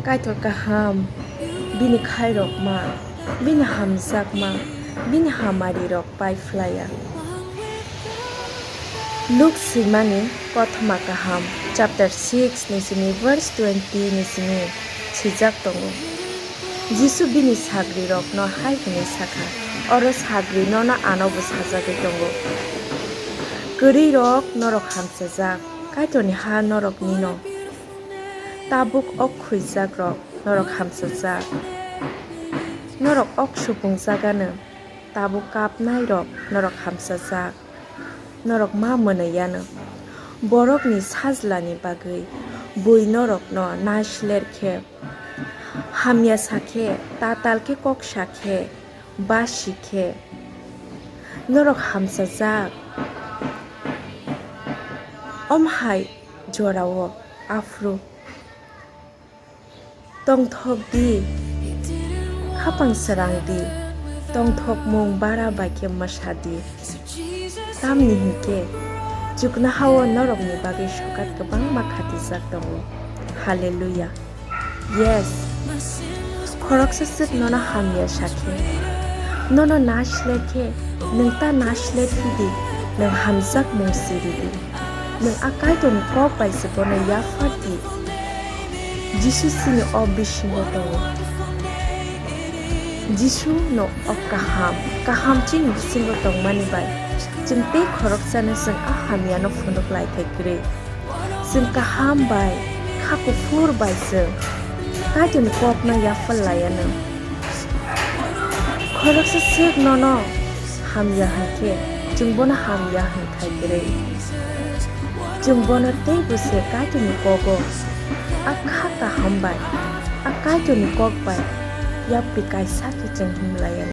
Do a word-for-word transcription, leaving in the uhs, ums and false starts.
Kaitor kaham, bini khairokma, bini hamjakma, bini hamarirok pai phlaiya. Luk swimani kothoma kaham, chapter six ni simi verse twenty ni simi swijak tongo. Jisu bini sagrirokno hai hwnwi sakha, "Oro sagri nono anobo sajagwi tongo. Kwrwirok norok hamchajak, Kaitorni ha noroknino. Tabuk ok khwijakrok norok hamchajak. Norok ok supungjakano, tabuk kapnairok norok hamchajak. Norok ma mwnwiyano. Borokni Sajlani bagwi bui norokno naisler khe, hamya sa khe, tatal khe kok sa khe, basi khe norok hamchajak." Omo hai jorao aphuru tongthok di, khapang srang di, tongthokmung bara bai khe mwsa di. Tamni hinkhe chuknohao norokni bagwi sokat kwbangma khatijak tongo. Hallelujah. Yes. Khoroksa swk nono hamya sa khe, nono naisler khe, nwng ta naisler phi di, nwng hamjakmung siri di. Nwng a Kaitorni kok bai se bono yaphar di. Jisu chini o bisingo tongo. Jisu no o kaham, kaham chini bisingo tongmani bai chwng tei khoroksano chwng a hamyano phunuk lai thai kwrwi. Chwng kaham bai, kha kuphur bai chwng Kaitorni kokno yaphar laiya no. Khoroksa swk nono hamya hwn khe, chwng bono hamya hwn thai kwrwi. Chwng bono teibo se Kaitorni kogo a kha kaham bai, a Kaitorni kok bai yapri kaisa khe chwng himlaiya.